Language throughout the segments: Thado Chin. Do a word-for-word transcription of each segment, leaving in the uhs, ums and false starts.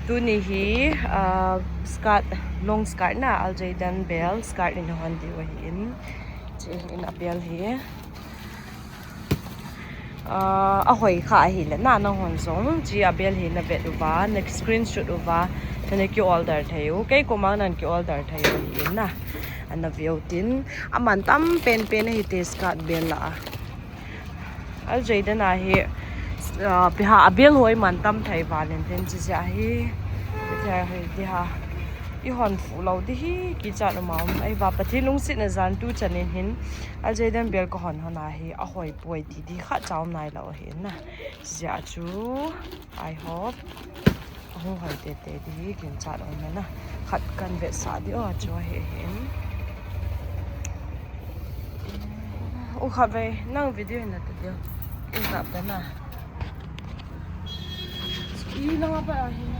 Tuni hi, ah, skirt, long skirt na, Al Jayden bel skirt in hon diu ahin. Hiche hi in a bel hi. Ah, ahoi kha ahile na, nahon jong hiche a bel hi na vet uva, na screenshot uva, na ki order thei u. Kei koma nan ki order thei u ahin na. Ana veu tin, aman tam pen pen ahi te skirt bel la a. Al Jayden a hi, ah, ipi ham a bel hoi man tam thei valin tin hiche hi. Hiche hi, ipi ham. I hon fuh lou ding hi, kichat um a um. Ahivang Pathen lungsetna jan tu chan in hin. Al Jayden bel ka hon hon a hi, ahoi poi ti ding khat cha um nai lou ahin na. Hiche chu, I hope. Ahung hoi tete ding hi ginchat um e na. Khat kan vetsah ding o, chu ahi hin. U khat vei, nang video hin na te ding. U khat vei na. I nang apa ahi na.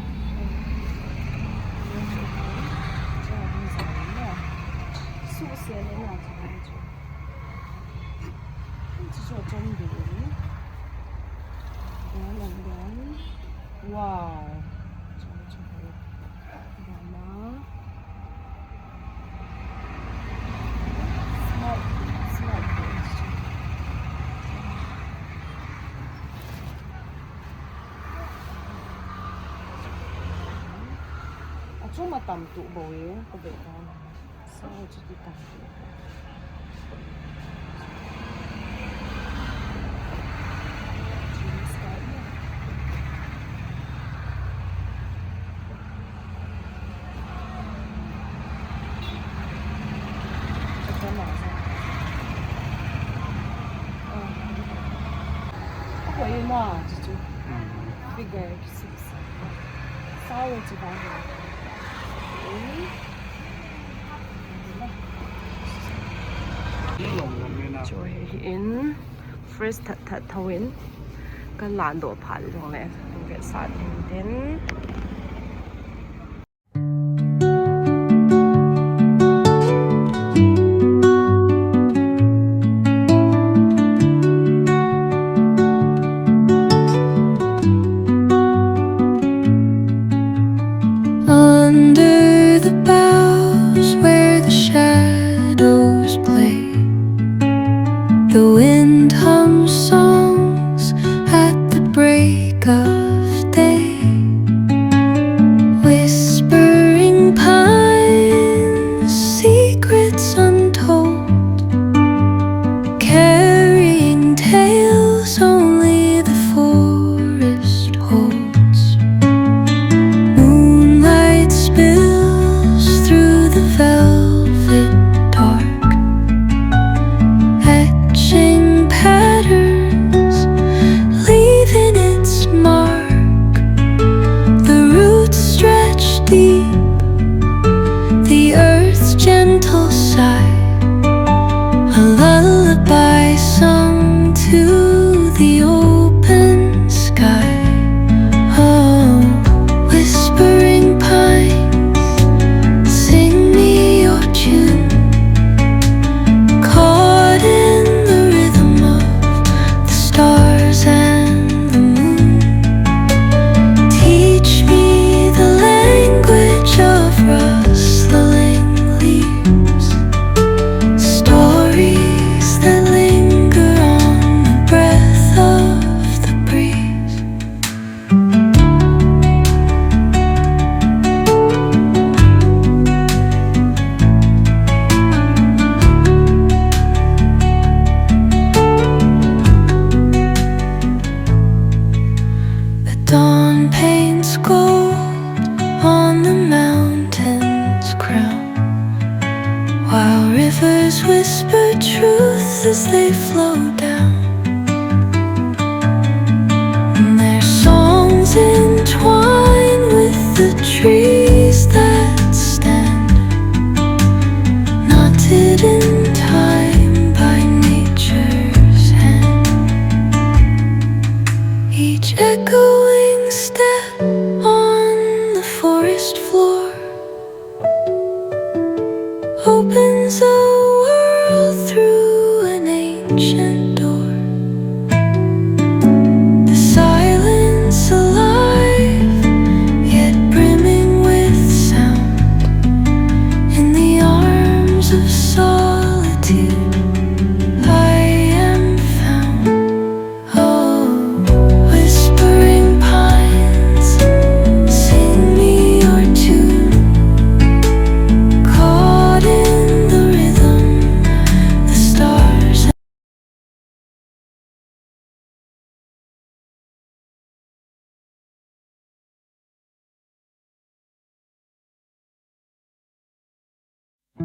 Su se le na, chu chu chu chu chu chu. Down and down. Wow. Chom, chom. Gana. Smart, smart. Achung ma tam tu bo e, ko be ta. Sao chu ti ta. Ako yun na, chuchu. Figure. Chu hi in fresh that that thou in kan lan doh phat jongle kan vetsah ding tin. Under the boughs where the shadows play, the wind hums songs at the break of day. Whispering pines, secrets untold, carrying tales only the forest holds. Moonlight spills through the velvet dark, etching patterns, leaving its mark. The roots stretch deep, the earth's gentle sigh, a lullaby sung to the open sky. Oh, whispering pines, sing me your tune, caught in the rhythm of the stars and the moon. Teach me the language of rustling leaves, stories that linger on the breath of the breeze. The dawn paints gold on the mountain's crown, while rivers whisper truth as they flow down. And their songs entwine with the trees that stand, knotted in time by nature's hand. Each echoing step on the forest floor opens a world through an ancient door. The silence alive, yet E,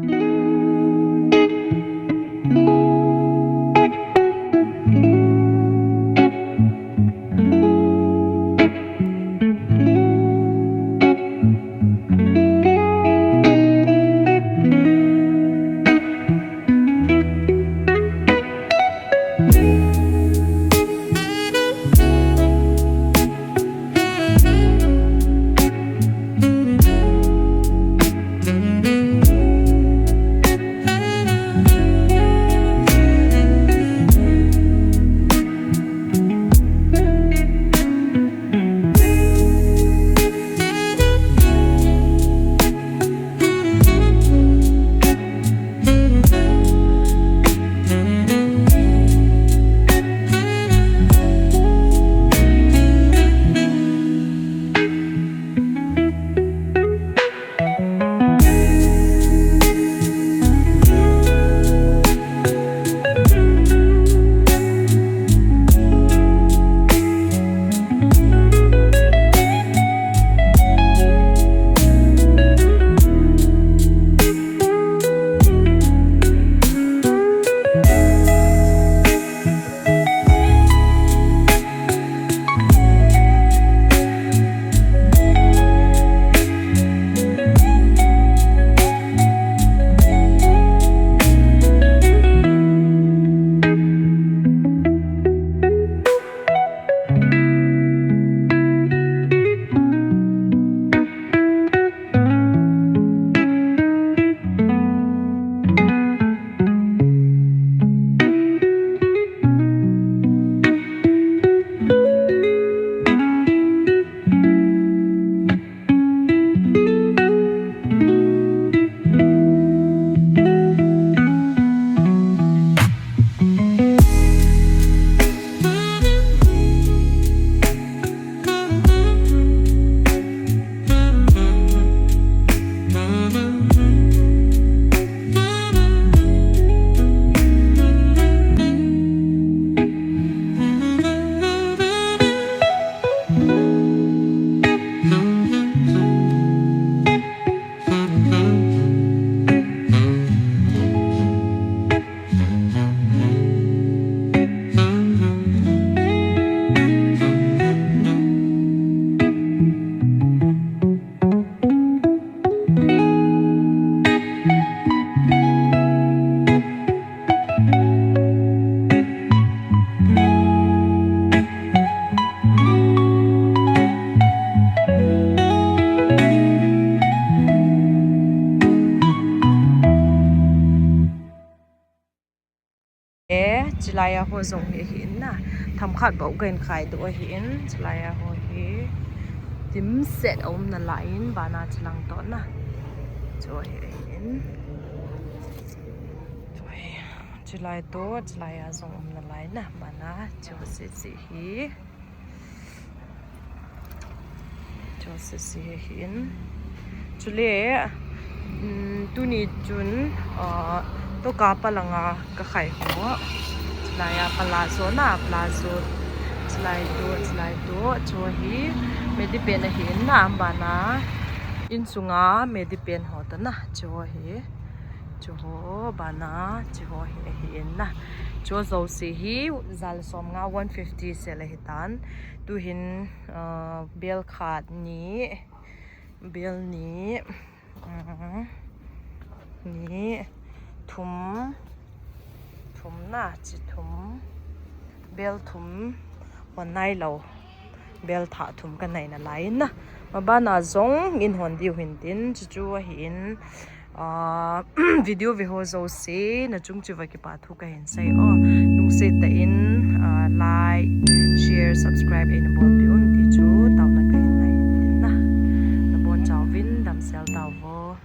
chilai a ho jong hi ahin na. Themkhat bou kahin khaidoh ahin, chilai a ho hi. Dimset a um nalai in, bana chilang toh na. Chu hi ahin. Chu hi, chilai toh, chilai a jong um nalai na, bana, chu sese hi. Chu sese hi ahin. Chule, um, tuni chun, uh, toka palanga kakhai ho. Chilai a palazou na, palazou. Chilai toh, chilai toh. Chu hi, medi pen ahin na, bana. Insunga, medi pen ho toh na, chu hi. Chu ho bana, chu ho hi ahin na. Chu jouse hi, jal som nga one fifty sel ahitan. Tuhin, uh, bel khat ni, bel ni, uh, ni, thum, thum na, chi thum, bel thum, hon nailou. Bel thah thum kanei nalai in na. Mabana jong in hon diu hintin, chuchu ahin, ah, video ve ho jouse, nachung cheh uva kipa thu kahin sei o. Lungset tah in, ah, like, share, subscribe eina bolpeh un ti chu, taona kahin nei hintin na. Nabonchauvin damsel tauvo.